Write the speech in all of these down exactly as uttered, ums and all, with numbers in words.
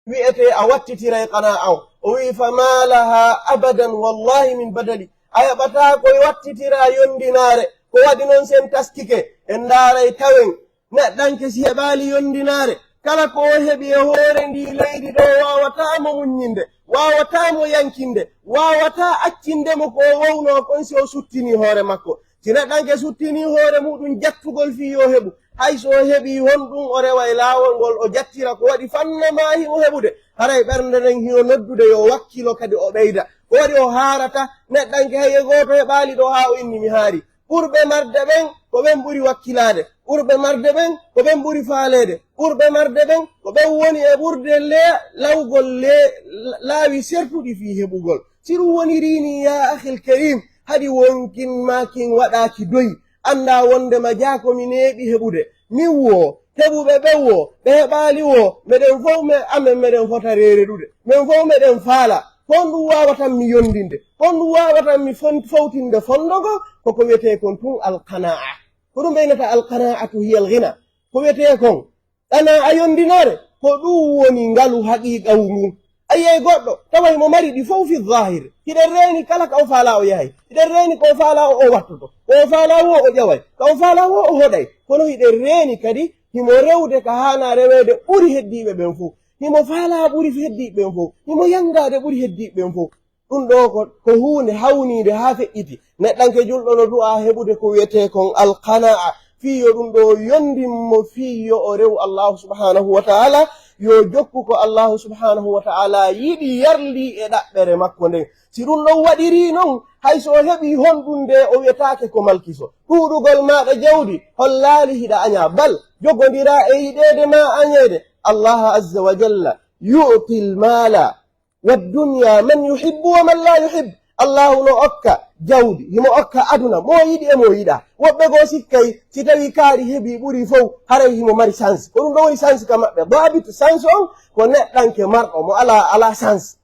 wi'etee a wattitiray qanaa'a on. O wi'i, "Famaa lahaa abadan wallaahi min badali." A heɓataa ko wattitiraa yondinaare. Ko waɗi non sen taskike, en ndaaray tawen neɗɗanke si heɓaali yondinaare, kala ko o heɓi e hoore ndii leydi ɗoo, waawataa mo muññinde, waawataa mo yankinde, waawataa accinde mo ko o wownoo kon si o suttinii hoore makko. Si neɗɗanke suttinii hoore muuɗum jattugol fii yo heɓu, hay so o heɓii honɗum, o rewa e laawol ngol, o jattira ko waɗi fannama himo heɓude. Haray ɓernde nden hino noddude yo o wakkilo kadi o ɓeyda. Ko waɗi o haarata neɗɗanke, hay e gooto heɓaali ɗoo haa o inni mi haari. Ɓurɓe marde ɓen, ko ɓen ɓuri wakkilaade. Ɓurɓe marde ɓen, ko ɓen ɓuri faaleede. Ɓurɓe marde ɓen, ko ɓen woni e ɓurde le-, lawgol le-, laawi sertuɗi fii heɓugol. Si ɗum wonirii nii, yaa akhil karim, haɗi wonkin maa kin waɗaaki doy. Anndaa wonndema jaa ko mi neeɓi heɓude. Min woo, heɓuɓe ɓen woo, ɓe heɓaali woo, meɗen fow me-, amen meɗen fota reereɗude. Men fow meɗen faala. Ko honɗum waawatan mi yondinde? Ko honɗum waawatan mi fon-, fowtinde fondo ngo? Ko ko wi'etee kon tun alqanaa'a. Ko ɗum ɓe innata alqanaa'atu hiya alghina. Ko wi'etee kon qanaa'a yondinaare, ko ɗum woni ngalu haqiiqawu ngun. A yi'ay goɗɗo, tawa himo mari ɗi fow fi zahir. Hiɗen reeni kala ka o faalaa o yahay. Hiɗen reeni ko o faalaa o, o wattoto. Ko o faalaa woo o ƴaway. Ka o faalaa woo o hoɗay. Kono hiɗen reeni kadi himo rewde ka haanaa reweede ɓuri heddiiɓe ɓen fow. Himo faalaa ɓuri heddiiɓe ɓen fow. Himo yanngaade ɓuri heddiiɓe ɓen fow. Ɗum ɗoo ko, ko huunde hawniinde haa feƴƴiti. Neɗɗanke julɗo no du'aa heɓude ko wi'etee kon alqanaa'a, fii yo ɗum ɗoo yondin mo, fii yo o rew Allaahu subhaanahu wa ta'aalaa, yo jokku ko Allaahu subhaanahu wa ta'aalaa yiɗi yarlii e ɗaɓɓere makko nden. Si ɗum ɗon waɗirii non, hay so o heɓii honɗun nde, o wi'etaake ko malkiso. Ɗuuɗugol maaɗa jawdi hollaali hiɗa añaa, bal jogondiraa e yiɗeede maa añeede. Allaahu azza wa jalla yu'til maala wa dunya man yuhibbu wa man laa yuhib. Allaahu no okka jawdi, himo okka aduna, mo yiɗi e mo yiɗaa. Woɓɓe goo sikkay, si tawii kaari heɓii ɓuri fow, haray himo mari chance. Ko ɗum ɗon woni chance ka maɓɓe. Daabitu chance on, ko neɗɗanke marɗo, mo alaa, alaa chance.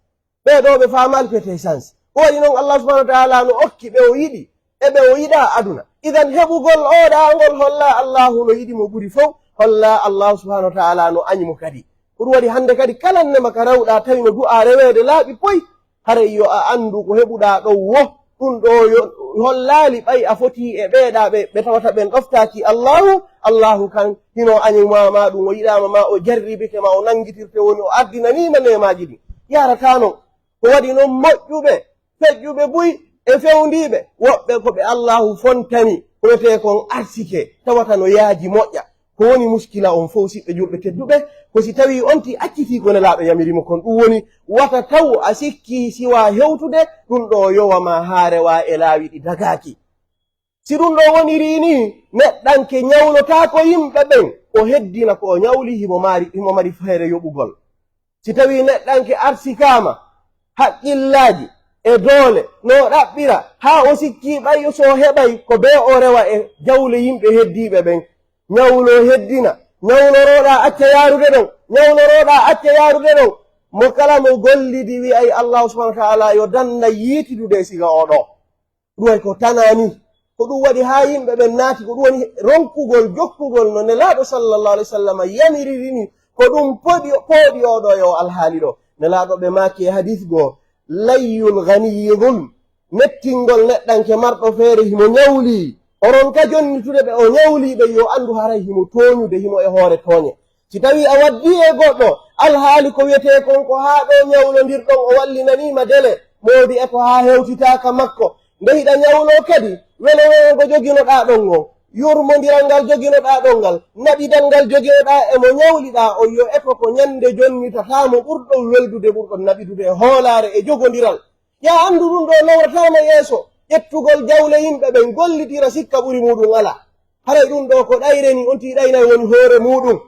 Ɓee ɗoo ɓe faamaali ko wi'etee chance. Ko waɗi non, Allaahu subhaanahu wa ta'aalaa no okki ɓe o yiɗi, e ɓe o yiɗaa aduna. Idan, heɓugol oo ɗaa ngol hollaa Allaahu no yiɗi mo ɓuri fow, hollaa Allaahu subhaanahu wa ta'aalaa no añi mo kadi. Ko ɗum waɗi hannde kadi, kala neema ka rewɗaa tawi no du'aa reweede laaɓi poy, haray yo a anndu ko heɓuɗaa ɗon woo, ɗum ɗoo yo hollaali ɓay a fotii e ɓee ɗaa ɓe, ɓe tawata ɓen ɗoftaaki Allaahu. Allaahu kan hino añi ma, ma ɗum o yiɗaa ma, ma o jarribike ma, o nanngitirte woni o ardinanii ma neemaaji ɗin. Yarataa non. Ko waɗi non moƴƴuɓe feƴƴuɓe buy e fewndiiɓe, woɓɓe ko ɓe Allaahu fontani, ko wi'etee kon arsike, tawata no yaaji moƴƴa. Ko woni muskila on fow, siɓɓe julɓe tedduɓe, ko si tawii on tii accitii ko Nelaaɗo yamiri mo kon, ɗum woni wata taw a sikkii siwaa hewtude, ɗum ɗoo yowa ma haa rewaa e laawi ɗi dagaaki. Si ɗum ɗoo wonirii nii, neɗɗanke ñawlotaako yimɓe ɓen, o heddina ko o ñawli, himo mari, himo mari feere yoɓugol. Si tawii neɗɗanke arsikaama haqqillaaji e doole no o ɗaɓɓira, haa o sikkii ɓay so o heɓay ko bee o rewa e jawle yimɓe heddiiɓe ɓen, ñawloo heddina, ñawlorooɗaa acca yaarude ɗon, ñawlorooɗaa acca yaarude ɗon, mo kala mo gollidi wi'ay Allaahu subhaanahu wa ta'aalaa yo dannda yiitidude e siga oo ɗoo. Ɗum waɗi ko tanaa nii. Ko ɗum waɗi haa yimɓe ɓen naati, ko ɗum woni ronkugol, jokkugol no Nelaaɗo sallallahu alayhi wa sallam yamiriri nii. Ko ɗum pooɗi, pooɗi oo ɗoo e oo alhaali ɗoo. Nelaaɗo ɓe maaki e hadiis goo, "Layyul ganiyyi zulm." Mettingol neɗɗanke marɗo feere himo ñawli. O ronka jonnitude ɓe o ñawli ɓe, yo anndu haray himo tooñude, himo e hoore tooñe. Si tawii a waddii e goɗɗo alhaali ko wi'etee kon ko haa ɗoo ñawlondirɗon, o wallinanii ma dele, moodi e ko haa hewtitaa ka makko. Nde hiɗa ñawloo kadi, welo welo ngo joginoɗaa ɗon ngon, yurmondiral ngal joginoɗaa ɗon ngal, naɓidal ngal joginoɗaa e mo ñawliɗaa on, yo eto ko ñande jonnitataa mo ɓurɗon weldude, ɓurɗon naɓidude e hoolaare e jogondiral. Yaa anndu ɗum ɗoo nawrataa ma yeeso, ƴettugol jawle yimɓe ɓen, gollitira sikka ɓuri muuɗum alaa. Haray ɗum ɗoo ko ɗayre nii, on tii ɗaynay woni hoore muuɗum.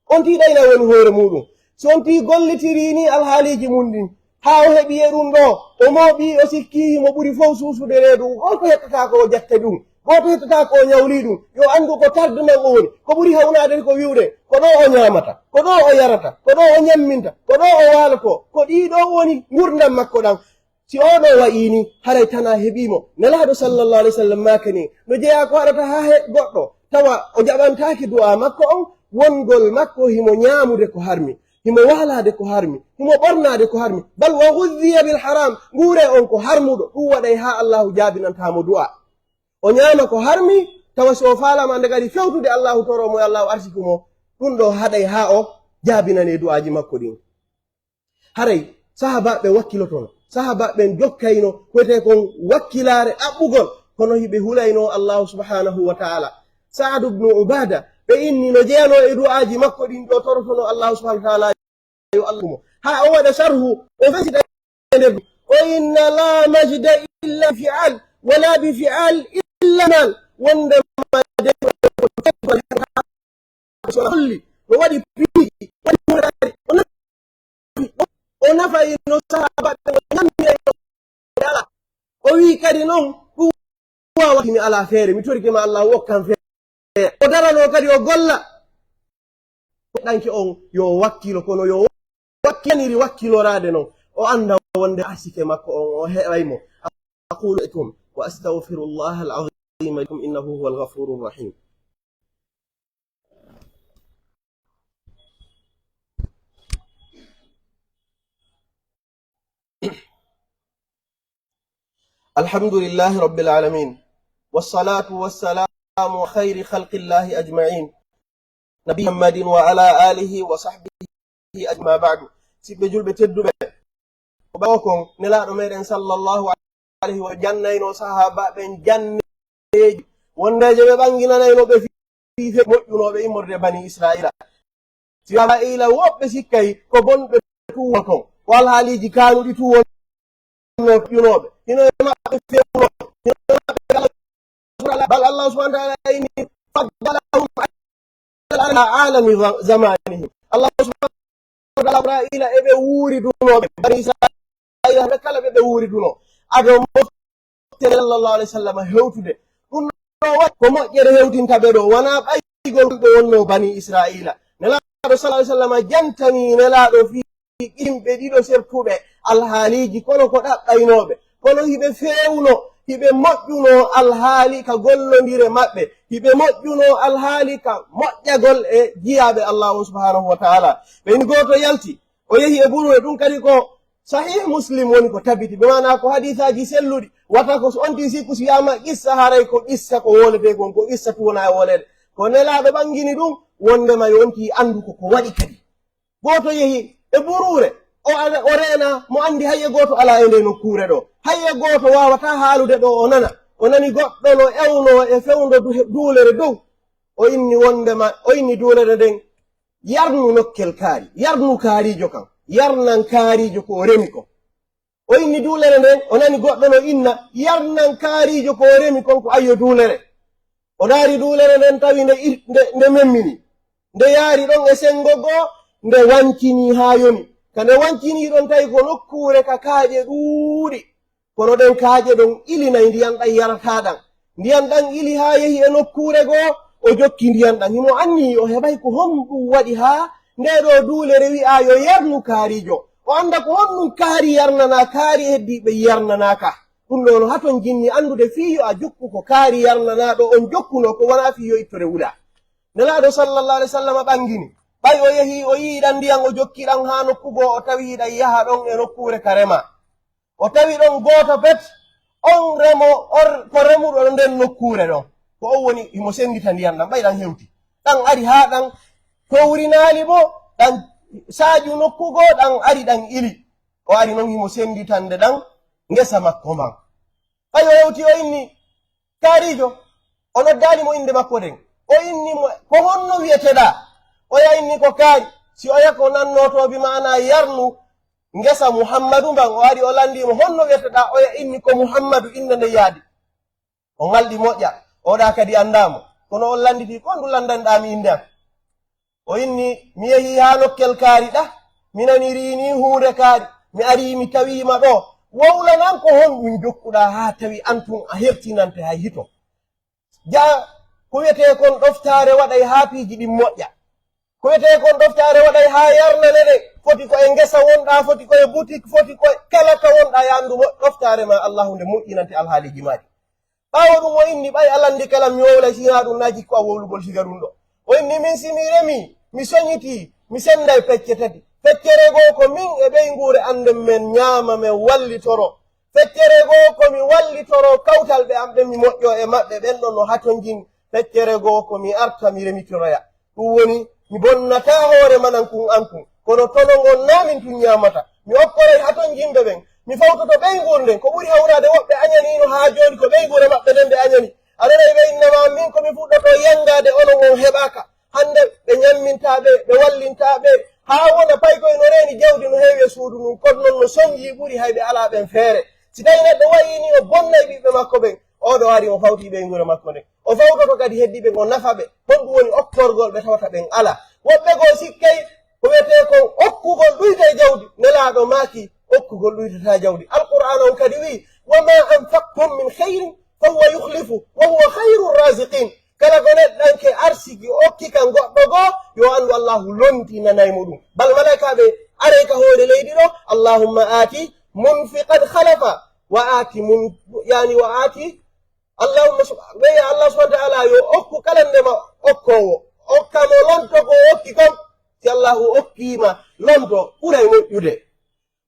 On tii ɗaynay woni hoore muuɗum. Si on tii gollitirii nii alhaaliiji mun ɗin, haa o heɓi e ɗum ɗoo, o mooɓii, o sikkii himo ɓuri fow suusude reedu, on ko hettata ko o jatta ɗum. Gooto hettataa ko o ñawlii ɗum. Yo anndu ko tarde man o woni. Ko ɓuri hawnaade ko wi'ude, ko ɗoo o ñaamata, ko ɗoo o yarata, ko ɗoo o ñamminta, ko ɗoo o waalotoo. Ko ɗii ɗoo woni ngurndan makko ɗan. Si oo ɗoo wa'ii nii, haray tanaa heɓii mo. Nelaaɗo sallallahu alayhi wa sallam maaki nii, no jeyaa ko haɗata haa he goɗɗo, tawa o jaɓantaake du'aa makko on, wongol makko himo ñaamude ko harmi. himo waalaade ko harmi, himo ɓornaade ko harmi. Bal wa ghudhiya bil haram, nguuree on ko harmuɗo, ɗun waɗay haa Allaahu jaabinantaa mo du'aa. O ñaama ko harmi, tawa si o faalaama nde kadi fewtude Allaahu toroo mo, Allaahu arsiku mo, ɗun ɗoo haɗay haa o jaabinanee du'aaji makko ɗin. Haray sahaabaaɓe ɓen wakkilotono, sahaabaaɓe ɓen jokkayno ko wi'etee kon wakkilaare ɗaɓɓugol, kono hiɓe hulaynoo Allaahu subhaanahu wa ta'aala. Sa'adu bnu Ubaada, ɓe inni no jeyanoo e du'aaji makko ɗin ɗoo torotonoo Allaahu subhaanahu wa ta'aala yo Allah mo. Haa o waɗa sharhu, o fesita e nder ɗum. O inna laa majda illa fi'al, wala bi fi'al illa mal. Wondema de ko holli, no waɗi piiji, waɗi muraari, o nafi, o nafayi no sahaaba ɓe, o ñammi e ala. O wi'i kadi non, ɗum waawaki mi alaa feere, mi torike ma Allah okkan feere. O daranoo kadi o golla. Ɗanke on yo wakkilo, kono yo wakkilaniri wakkiloraade non. O annda wonde arsike makko on, o heɓay mo. أقول لكم وأستغفر الله العظيم لكم إنه هو الغفور الرحيم. الحمد لله رب العالمين، والصلاة والسلام على خير خلق الله أجمعين، نبينا محمد وعلى آله وصحبه أجمعين، أما بعد. Siɓɓe julɓe tedduɓe, ko ɓawo kon, Nelaaɗo meɗen sallallahu alayhi wa sallam jannayno sahaaba ɓen janneeji wondeeje ɓe ɓanginanayno ɓe fii fe moƴƴunooɓe immorde Bani Israa'iila. Si Israa'iila woɓɓe sikkay ko bonɓe tuwoton, ko alhaaliiji kaanuɗi tuwonno moƴƴunooɓe. Hino e maɓɓe fewnooɓe. Hino e maɓɓe kala. Bal Allah subhanahu wa ta'ala inni faddalahum ala alami zamanihim. Allah subhanahu wa ta'ala Israa'iila e ɓe wuuri dunooɓe. Bani Israa'iila ɓe kala ɓe ɓe wuuri dunoo. Ado mofte sallallahu alayhi wa sallam hewtude. Ɗum ɗoo waɗi ko moƴƴere hewtinta ɓe ɗoo, wanaa ɓaygol ɓe wonnoo Bani Israa'iila. Nelaaɗo sallallahu alayhi wa sallam jantanii Nelaaɗo fii yimɓe ɗiɗo sertuɓe alhaaliiji, kono ko ɗaɓɓaynooɓe. Kono hiɓe feewno, hiɓe moƴƴunoo alhaali ka gollondire maɓɓe, hiɓe moƴƴunoo alhaali ka moƴƴagol e jiyaaɓe Allaahu subhaanahu wa ta'aala. Ɓe ni gooto yalti, o yehi e buruure, ɗum kadi ko Sahih Muslim woni ko tabiti, bi maanaa ko hadiisaaji selluɗi, wata ko so on tigi sikku si wiyaama qissa, haray ko qissa ko wooletee kon, ko qissa tuwonaa e wooleede. Ko Nelaaɗo ɓangini ɗum, wondema yo on tigi anndu ko ko waɗi kadi. Gooto yehi e buruure, o ala, o reena, mo anndi hay e gooto alaa e ndee nokkuure ɗoo. Hay e gooto waawataa haalude ɗoo o nana. O nani goɗɗo no ewnoo e fewndo du-, duulere dow. O inni wondema, o inni duulere nden, "Yarnu nokkel kaari, yarnu kaariijo kan, yarnan kaariijo ko o remi kon." O inni duulere nden, o nani goɗɗo no inna, "Yarnan kaariijo ko o remi kon, ko ayyo duulere." O daari duulere nden, tawi nde ir-, nde, nde memmini. Nde yaari ɗon e senngo goo, nde wancinii haa yoni. Ka nde wancinii ɗon, tawi ko nokkuure ka kaaƴe ɗuuɗi. Kono ɗen kaaƴe ɗon ilinay ndiyan ɗan yarataa ɗan. Ndiyan ɗan ili haa yehi e nokkuure goo, o jokki ndiyan ɗan. Himo anni o heɓay ko honɗum waɗi haa ndee ɗoo duulere wi'aa yo yarnu kaariijo. O annda ko honɗum kaari yarnanaa, kaari heddii ɓe yarnanaaka. Ɗum ɗoo no haton jinni anndude fii yo a jokku ko kaari yarnanaa ɗoo on jokkunoo, ko wanaa fii yo ittore wula. Nelaaɗo sallallahu alaihi wasallam ɓangini. Ɓay o yehi, o yi'i ɗan ndiyan, o jokki ɗan haa nokku goo, o tawi hiɗan yaha ɗon e nokkuure ka remaa. O tawi ɗon gooto pet, on remo, on, ko remuɗo nden nokkuure ɗon. Ko on woni himo senndita ndiyan ɗan, ɓay ɗan hewti. Ɗan ari haa ɗan towrinaali mo, ɗan saaju nokku goo, ɗan ari ɗan ili. O ari non himo sennditande ɗan ngesa makko man. Ɓay o hewti o inni, "Kaariijo," o noddaali mo innde makko nden. O inni mo, "Ko honno wi'eteɗaa?" Oya inni, "Ko kaari." Si oya ko nannotoo bi maanaa yarnu ngesa Muhammadu mban, o ari o lanndii mo, "Honno wi'eteɗaa?" Oya inni, "Ko Muhammadu," innde nden yaadi. O ŋalɗi moƴƴa, o ɗaa kadi anndaa mo. Kono on lannditii, "Ko honɗum lanndanɗaa mi innde an?" O inni, "Mi yehii haa nokkel kaari ɗaa, mi nanirii nii huunde kaari, mi arii mi tawii ma ɗoo. Wowlanan ko honɗum jokkuɗaa haa tawi an tun a hertinante hay hito?" Jaa, ko wi'etee kon ɗoftaare waɗay haa piiji ɗin moƴƴa. Ko wi'etee kon ɗoftaare waɗay haa yarnane ɗe. Foti ko e ngesa wonɗaa, foti ko e boutique, foti ko e kala ka wonɗaa, yaandu mo ɗoftaare maa Allaahu nde moƴƴinante alhaaliiji maa ɗin. Ɓaawo ɗum o inni, "Ɓay a lanndike lan, mi wowlay, si hinaa ɗum naa jikku an wowlugol siga ɗum ɗoo." O inni, "Min si mi remii, mi soñitii, mi sennday pecce tati. Feccere goo ko min e ɓeynguure an nden men ñaama, men wallitoro. Feccere goo ko mi wallitoro kawtalɓe an ɓen, mi moƴƴoo e maɓɓe, ɓen ɗon no hatonjini. Feccere goo ko mi arta, mi remitoroya. Ɗun woni, mi bonnataa hoore manan kun an kun. Kono tono ngon naa min tun ñaamata. Mi okkoray hatonjinɓe ɓen. Mi fawtoto ɓeynguure nden. Ko ɓuri hawraade woɓɓe añaniino haa jooni ko ɓeynguure maɓɓe nden ɓe añani. A nanay ɓe innama min ko mi fuɗɗotoo yanngaade onon on heɓaaka. Hannde ɓe ñammintaa ɓe, ɓe wallintaa ɓe. Haa wona paykoy no reeni jawdi no heewi e suudu ndun. Kono non no sonjii ɓuri hay ɓe alaa ɓen feere. Si tawii neɗɗo wayii nii o bonnay ɓiɓɓe makko ɓen. Oo ɗoo ari o fawtii ɓeynguure makko nden. O fawtoto kadi heddiiɓe ɓen o nafa ɓe. Honɗun woni okkorgol ɓe tawata ɓen alaa? Woɓɓe goo sikkay ko wi'etee kon okkugol ɗuyta e jawdi. Nelaaɗo maaki, okkugol ɗuytataa jawdi. Alqur'aana on kadi wi'i, "Wa maa anfaqtum min khayrin fa huwa yukhlifu, wa huwa khayru raaziqiin." Kala ko neɗɗanke arsiki okki kan goɗɗo goo, yo anndu Allaahu lontinanay mo ɗun. Bal malaa'ikaaɓe aray ka hoore leydi ɗoo, "Allahumma aati munfiqan khalafa, wa aati mun-, yani, wa aati Allahumma sub-, ɓe wi'a Allah subhanahu wa ta'ala yo okku kala ndema okkoowo, okka mo lonto ko o okki kon. Si Allahu okkii ma lonto, ɓuray moƴƴude.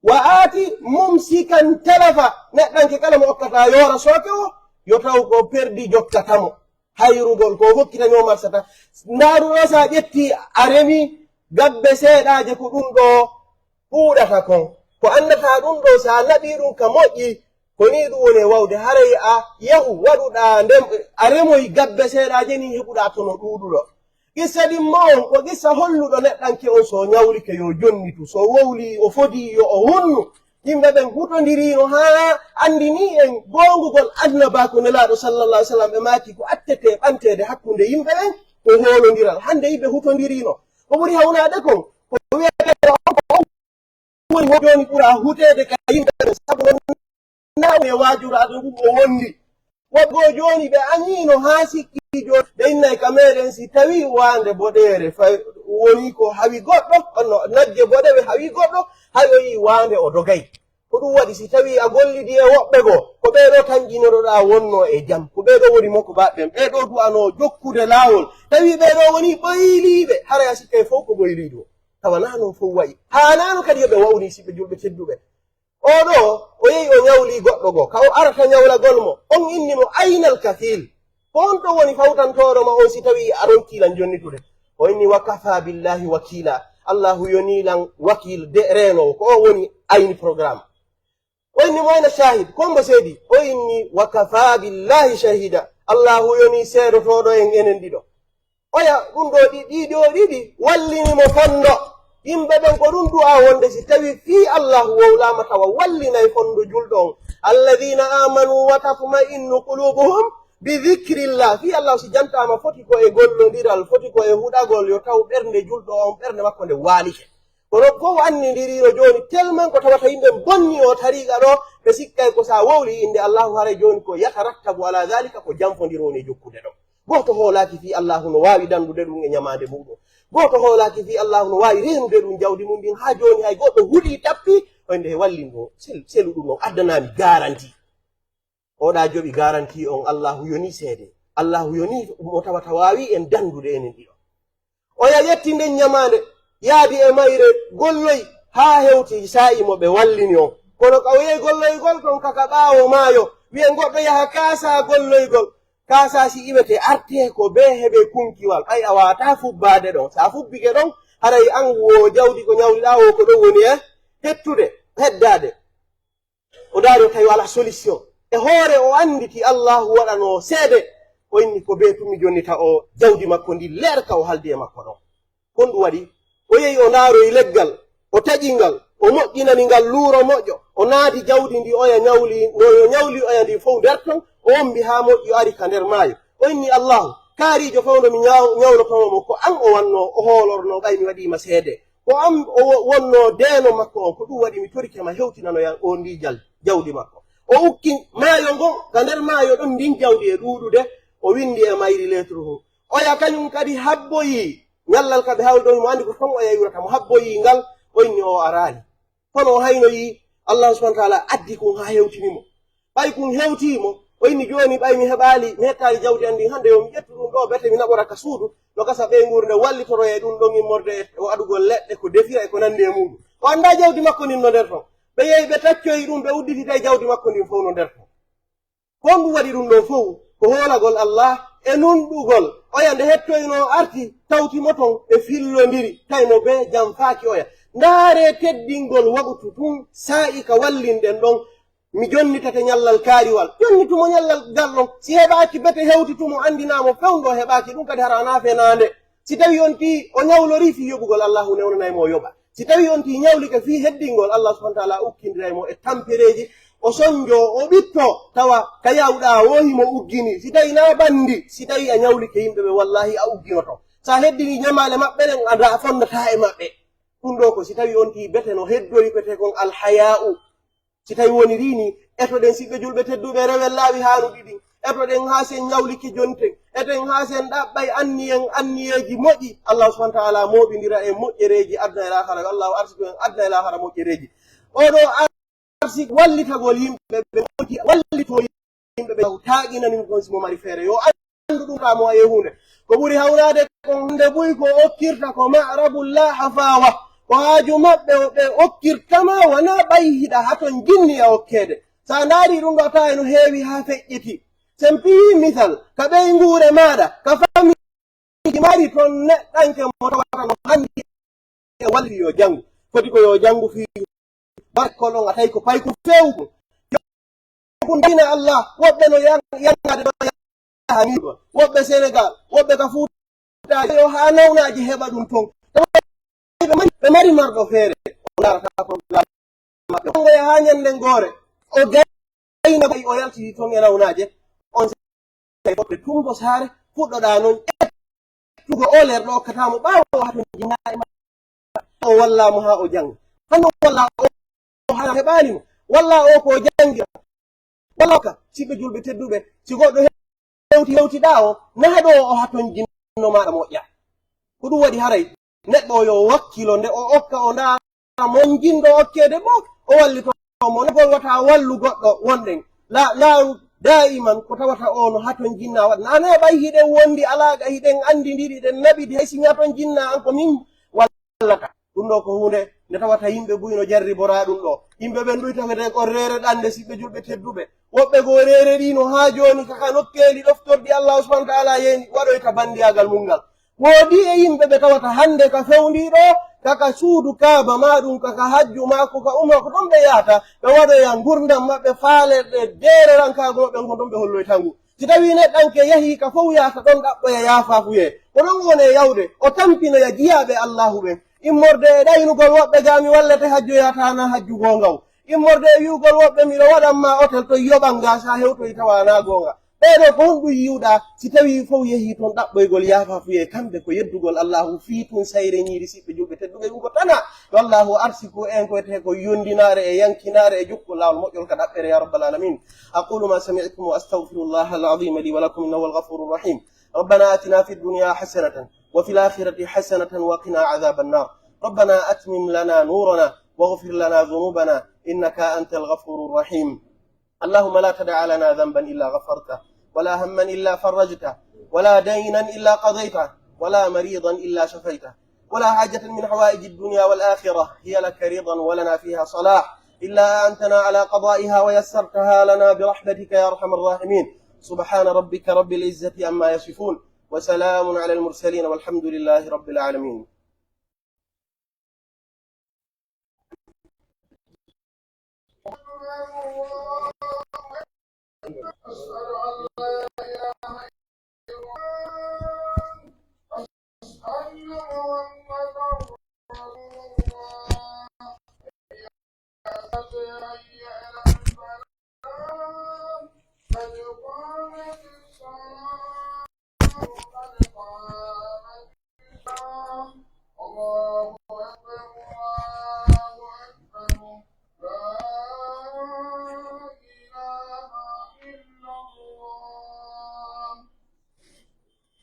Wa aati mumsikan talafa, neɗɗanke kala mo okkataa yoora sooke o, yo taw ko perdi jokkata mo. Hayrugol ko o hokkita ñoo marsata. Ndaaru ɗoo, si a ƴetti a remi gabbe seeɗaaje, ko ɗun ɗoo ɗuuɗata kon. Ko annataa ɗun ɗoo, si a naɓii ɗun ka moƴƴi, ko nii ɗun woni e wawde. Haray a yahu, waɗuɗaa ndem, a remoy gabbe seeɗaaje nii, heɓuɗaa tono ɗuuɗuɗo. Qissa ɗimmo on, ko qissa holluɗo neɗɗanke on, si o ñawlike, yo jonnitu, si o wowlii, o fodii, yo o wonnu. Yimɓe ɓen hutondiriino haa anndinii en goongugol annabaaku Nelaaɗo sallallahu alaihi wasallam, ɓe maaki ko attetee ɓanteede hakkunde yimɓe ɓen, ko hoolondiral. Hannde yimɓe hutondiriino. Ko ɓuri hawnaade kon, ko wi'etee on ko on woni mo jooni ɓura huteede ka yimɓe ɓen, sabu non naawni e waajuraade ngun o wondi. Woɓɓe goo jooni ɓe añiino haa sikki jooni ɓe innay ka meɗen si tawii waande boɗeere fay woni ko hawi goɗɗo, kono nagge boɗewe hawi goɗɗo, hay o yi'i waande o dogay. Ko ɗun waɗi si tawii a gollidii e woɓɓe goo, ko ɓee ɗoo tan ƴinoɗoɗaa wonnoo e jam, ko ɓee ɗoo woni mokobaaɓe ɓen, ɓee ɗoo du'anoo jokkude laawol, tawii ɓee ɗoo woni ɓoyliiɓe, haray a sikkay fow ko ɓoyliiɗo. Tawa naa non fow wa'i. Haanaano kadi yo ɓe wa'unii si ɓe julɓe tedduɓe. Oo ɗoo, o yehi o ñawlii goɗɗo goo. Ka o arata ñawlagol mo, on inni mo, "Aynal kafiil?" Ko honto woni fawtantooɗo ma on si tawii a ronkii lan jonnitude? O inni, "Wa kafaa billaahi wakiila." Allaahu yonii lan wakiil de reenoowo. Ko o woni ayni programme. O inni mo, "Ayna shaahid?" Ko hombo seedi? O inni, "Wa kafaa billaahi shahiida." Allaahu yonii seedotooɗo en enen ɗiɗo. Oya, ɗun ɗoo ɗi-, ɗii ɗoo ɗiɗi wallini mo fondo. Yimɓe ɓen ko ɗun du'aa wonde si tawii fii Allaahu wowlaama tawa wallinay fondo julɗo on. "Alladhiina aamanuu wa tatma'innu quluubuhum bi dhikrillah." Fii Allaahu si jantaama foti ko e gollondiral, foti ko e huɗagol, yo taw ɓernde julɗo on, ɓernde makko nde waalike. Kono fow anndindiriino jooni tellement ko tawata yimɓe bonni oo tariiqa ɗoo, ɓe sikkay ko si a wowlii innde Allaahu haray jooni ko yatarattabu alaa dhaalika ko janfondiron e jokkude ɗon. Gooto hoolaaki fii Allaahu no waawi danndude ɗun e ñamaande muuɗun. Gooto hoolaaki fii Allaahu no waawi reenude ɗun jawdi mun ndin haa jooni hay goɗɗo hulii tappii, o innde he wallin ɗun, sel-, selu ɗun on addanaami garanti. Oɗa joɓi garanti on Allaahu yonii seede. Allaahu yonii mo tawata waawi en danndude enen ɗiɗo. Oya yetti nden ñamaande, yaadi e mayre, golloyi haa hewti saa'i mo ɓe wallini on. Kono ka o yehi golloygol ton ka, ka ɓaawo maayo, wi'en goɗɗo yaha kaasaa golloygol. Kaasaa si iwete artee ko bee heɓe kunkiwal, ɓay a waawataa fubbaade ɗon. Si a fubbike ɗon, haray an woo jawdi ko ñawliɗaa woo ko ɗon woni e hettude, heddaade. O daari o tawi alaa solution. E hoore o annditi Allaahu waɗanoo seede, o inni ko bee tun mi jonnita o jawdi makko ndin leer ka o haaldi e makko ɗon. Ko honɗun waɗi? O yehi o ndaaroyi leggal, o taƴi ngal, o moƴƴinani ngal luuro moƴƴo, o naadi jawdi ndi oya ñawli, no o ñawli oya ndin fow nder ton, o ombi haa moƴƴi o ari ka nder maayo. O inni Allaahu, kaariijo fow nde mi ñaw-, ñawlotoo mo ko an o wannoo, o hoolornoo ɓay mi waɗii ma seede. Ko an o wo-, wonnoo deeno makko on, ko ɗun waɗi mi torike ma hewtinanoyan on ndii jal-, jawdi makko. O ukki maayo ngon, ka nder maayo ɗon ndin jawdi e ɗuuɗude, o winndi e mayri leeturu hun. Oya kañun kadi habboyii ñallal ka ɓe hawri ɗon, himo anndi ko ton oya iwrata, mo habboyii ngal, o inni o araali. Kono o haynoyii, Allaahu subhaanahu wa ta'aalaa addi kun haa hewtini mo. Ɓay kun hewtii mo, O inni, "Jooni ɓay mi heɓaali, mi hettaali jawdi an ndin, hannde yo mi ƴettu ɗun ɗoo, bete mi naɓora ka suudu, no gasa ɓeynguure nden wallitoroya e ɗun ɗon immorde e o aɗugol leɗɗe, ko defira e ko nanndi e muɗum." O anndaa jawdi makko ndin no nder ton. Ɓe yehi, ɓe taccoyi ɗun, ɓe udditi, tawi jawdi makko ndin fow no nder ton. Ko honɗum waɗi ɗun ɗoo fow? Ko hoolagol Allah e nunɗugol. Oya nde hettoyinoo arti, tawti mo ton, ɓe fillondiri, tawi mo bee janfaaki oya. Ndaaree teddingol waqtu tun, saa'i ka wallinɗen ɗon. Mi jonnitate ñallal kaariwal. Jonnitu mo ñallal ngal ɗon. Si heɓaaki bete hewtitu mo, anndinaa mo fewndo heɓaaki. Ɗun kadi hara ana fenaande. Si tawii on tii o ñawlorii fii yoɓugol, Allaahu newnanay mo o yoɓa. Si tawii on tii ñawlike fii heddingol, Allah subhanahu wa ta'ala ukkindiray mo e tampereeji. O sonjoo, o ɓittoo, tawa ka yaawɗaa woo himo uggini. Si tawii naa banndi, si tawii a ñawlike yimɓe ɓe, wallaahi a ugginoto. Si a heddinii ñamaale maɓɓe ɗen, a nda-, a fondataa e maɓɓe. Ɗun ɗoo ko si tawii on tii bete no heddori bete kon alhayaa'u. Si tawii wonirii nii, etoɗen siɓɓe julɓe tedduɓe, rewen laawi haanuɗi ɗin. Etoɗen haa sen ñawlike jonten. Eten haa sen ɗaɓɓay anniyen anniyeeji moƴƴi. Allah subhanahu wa ta'ala mooɓindira en moƴƴereeji aduna e laakara. Yo Allahu arsiku en aduna e laakara moƴƴereeji. Oo ɗoo arsik wallitagol yimɓe ɓe wonti wallitoo yimɓe ɓe taaginani ɗun kon si mo mari feere. Yo anndu ɗun taa mo waye huunde. Ko ɓuri hawnaade kon hannde buy ko okkirta ko ma'rabul laa hafaawa. Ko haaju maɓɓe o ɓe okkirta ma wanaa ɓay hiɗa haton jinni a okkeede. Sa ndaari ɗun ɗoo a tawa no heewi haa feƴƴiti. Sen piyi misal, ka ɓeynguure maaɗa, ka fami mari ton neɗɗanke mo tawata no handi e walli yo janngu. Foti ko yo janngu fii bakkol on, a tawi ko payko feewuɗo. Yo kun dina Allah, woɓɓe no yan-, yannaade ɗo yaha nii ɗo. Woɓɓe Senegal, woɓɓe ka Fuuta, yo haa nawnaaji heɓa ɗun ton. Tawa ɓe mari, ɓe mari marɗo feere, o ndaarata programme maɓɓe. Kongo yaha haa ñannden goore, o gayna bay o yalti ton e nawnaaje, on sey woɓɓe tumbo saare, fuɗɗoɗaa non ƴettugo o leer ɗo okkataa mo ɓaawo o haton jinna e ma-, o wallaa mo haa o jannga. Hano wallaa o, o haa heɓaali mo, wallaa o ko o janngira. Wallaa ka, siɓɓe julɓe tedduɓe, si goɗɗo hewti, hewtiɗaa o, naha ɗo o haton jinno maaɗa moƴƴa. Ko ɗun waɗi haray neɗɗo o yo wakkilo nde o okka, o ndaara mon jinɗo okkeede mo, o wallito mo. Nagol wata wallu goɗɗo wonɗen. La, la, daa'iman ko tawata o no haton jinna waɗa. Nane ɓay hiɗen wondi alaaqa, hiɗen anndindiri, hiɗen naɓidi, hay si mi haton jinna an ko min wallata. Ɗun ɗoo ko huunde nde tawata yimɓe buy no jarriboraa ɗun ɗoo. Yimɓe ɓen ɗuy tawete ko reere ɗannde, siɓɓe julɓe tedduɓe. Woɓɓe goo reere ɗii no haa jooni kaka nokkeeli ɗoftorɗi Allaahu subhaanahu wa ta'aalaa yeeni waɗoyta banndiyaagal mun ngal. Woodii e yimɓe ɓe tawata hannde ka fewndii ɗoo, ka, ka suudu Kaaba maa ɗun ka, ka hajju maa ko ka umra ko ton ɓe yahata, ɓe waɗoya ngurndan maɓɓe, faalerɗe, deererankaagu maɓɓe ngon ton ɓe holloyta ngu. Si tawii neɗɗanke yahii ka fow yahata ɗon ɗaɓɓoya yaafaafuyee, ko ɗon woni e yawde, o tampinoya jiyaaɓe Allaahu ɓen. Immorde e ɗaynugol woɓɓe gaa mi wallete hajjoyata na hajju goongaw. Immorde e wi'ugol woɓɓe, "Miɗo waɗan ma otel to yoɓan ga, sa hewtoyi tawa na goonga." Ɓee ɗoo ko honɗun yi'uɗaa si tawii fow yehii ton ɗaɓɓoygol yaafaafuyee kamɓe ko yeddugol Allaahu fii tun sayre ñiiri siɓɓe julɓe tedduɓe ɗun ko tana. Yo Allaahu arsiku en ko etee ko yondinaare e yankinaare e jokkugol laawol moƴƴol ka ɗaɓɓere ya rabbal aalamiin. أقول ما سمعتم وأستغفر الله العظيم لي ولكم إنه هو الغفور الرحيم. ربنا آتنا في الدنيا حسنة وفي الآخرة حسنة وقنا عذاب النار. ربنا أتمم لنا نورنا واغفر لنا ذنوبنا إنك أنت الغفور الرحيم. اللهم لا تدع لنا ذنبا إلا غفرته، ولا هما إلا فرجته، ولا دينا إلا قضيته، ولا مريضا إلا شفيته، ولا حاجة من حوائج الدنيا والآخرة هي لك رضا ولنا فيها صلاح إلا أعنتنا على قضائها ويسرتها لنا برحمتك يا أرحم الراحمين. سبحان ربك رب العزة عما يصفون، وسلام على المرسلين، والحمد لله رب العالمين.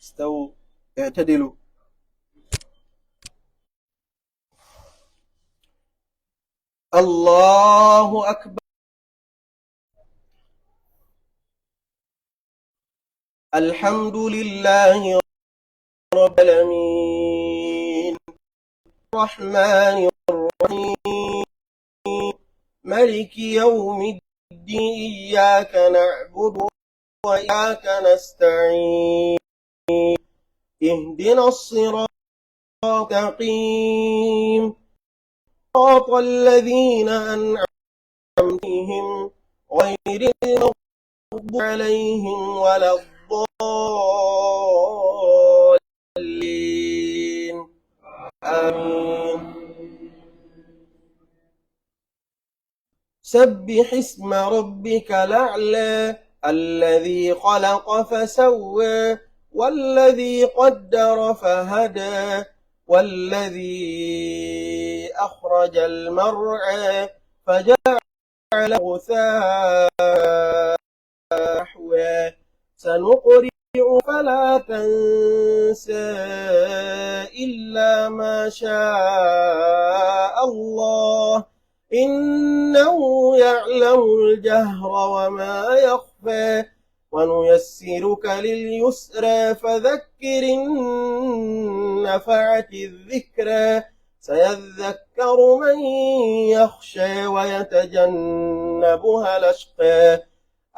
استووا اعتدلوا. الله أكبر. الحمد لله رب العالمين. الرحمن الرحيم. ملك يوم الدين. إياك نعبد وإياك نستعين. اهدنا الصراط المستقيم. صراط الذين أنعمت عليهم غير المغضوب عليهم ولا الضالين. آمين. سبح اسم ربك الأعلى. الذي خلق فسوى. والذي قدر فهدى. والذي أخرج المرعى. فجعل غثاء أحوى. سنقرئك فلا تنسى إلا ما شاء الله. إنه يعلم الجهر وما يخفى. ونيسرك لليسرى فذكر إن نفعت الذكرى. سيذكر من يخشى ويتجنبها الأشقى.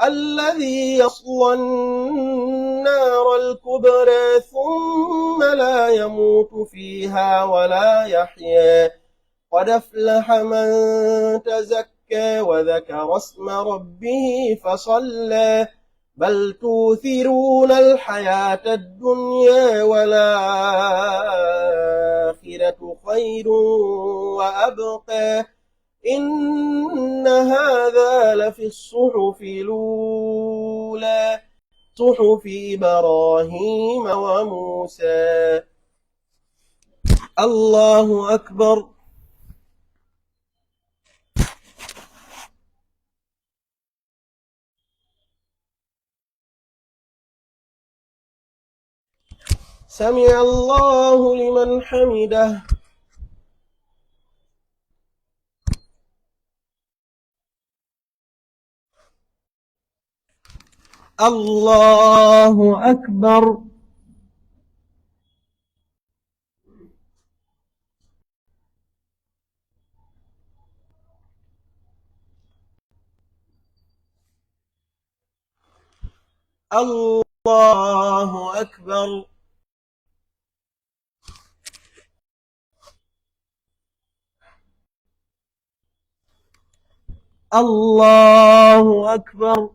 الذي يصلى النار الكبرى ثم لا يموت فيها ولا يحيا. قد أفلح من تزكى وذكر اسم ربه فصلى. بل تؤثرون الحياة الدنيا والآخرة خير وأبقى. إن هذا لفي الصحف الأولى. صحف إبراهيم وموسى. الله أكبر. سمع الله لمن حمده. الله أكبر. الله أكبر. الله أكبر.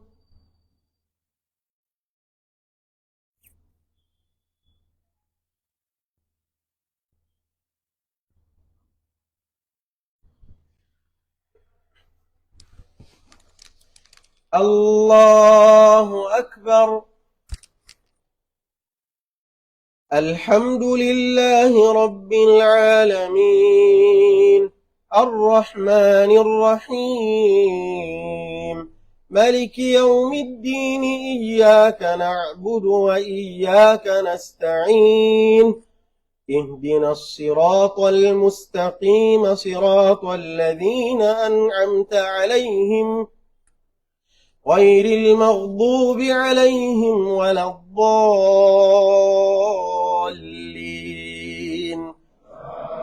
الله أكبر. الحمد لله رب العالمين. الرحمن الرحيم. ملك يوم الدين. إياك نعبد وإياك نستعين. اهدنا الصراط المستقيم. صراط الذين أنعمت عليهم غير المغضوب عليهم ولا الضالين.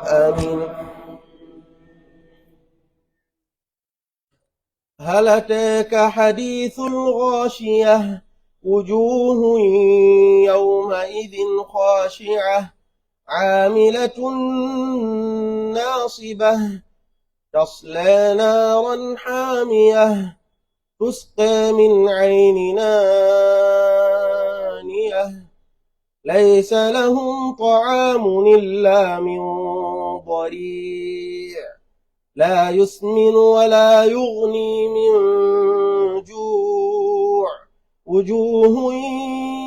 آمين. هل أتاك حديث الغاشية. وجوه يومئذ خاشعة. عاملة ناصبة. تصلى نارا حامية. تسقى من عين آنية. ليس لهم طعام إلا من ضريع. لا يسمن ولا يغني من جوع. وجوه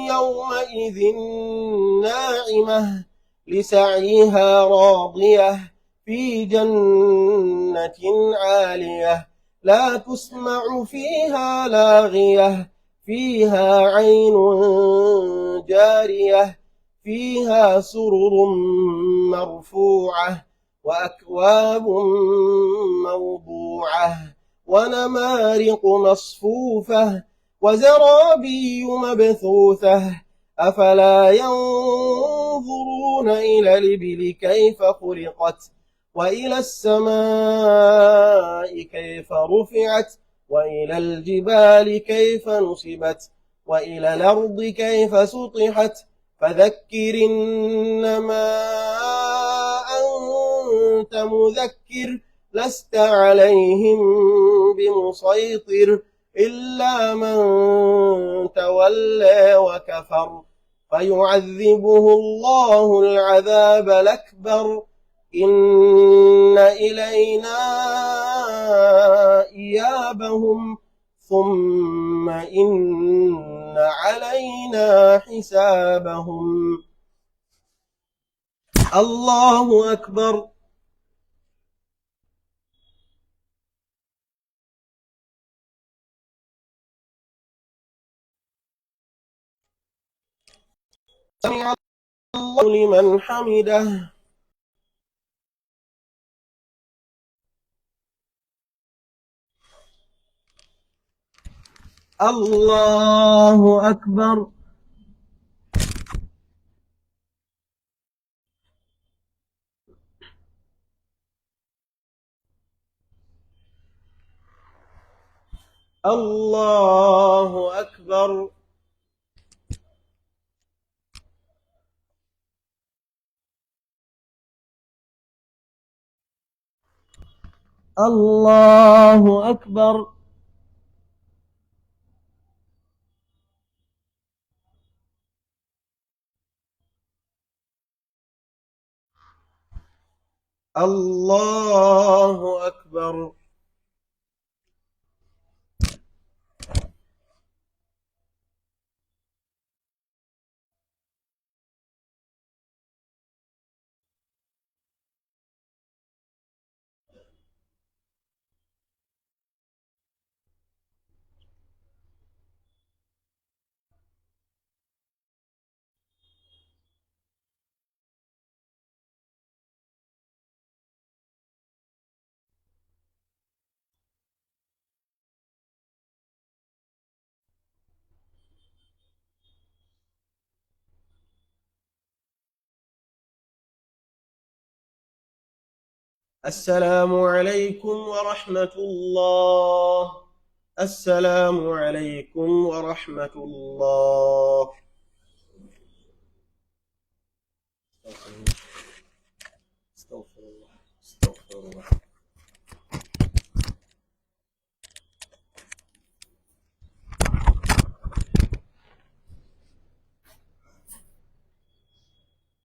يومئذ ناعمة. لسعيها راضية. في جنة عالية. لا تسمع فيها لاغية. فيها عين جارية. فيها سرر مرفوعة. وأكواب موضوعة. ونمارق مصفوفة. وزرابي مبثوثة. أفلا ينظرون إلى الإبل كيف خلقت وإلى السماء كيف رفعت وإلى الجبال كيف نصبت وإلى الأرض كيف سطحت. فذكر إنما أنت مذكر لست عليهم بمسيطر إلا من تولى وكفر فيعذبه الله العذاب الأكبر إن إلينا إيابهم ثم إن علينا حسابهم. الله أكبر. سمع الله لمن حمده. الله أكبر. الله أكبر. الله أكبر. الله أكبر. السلام عليكم ورحمة الله. السلام عليكم ورحمة الله.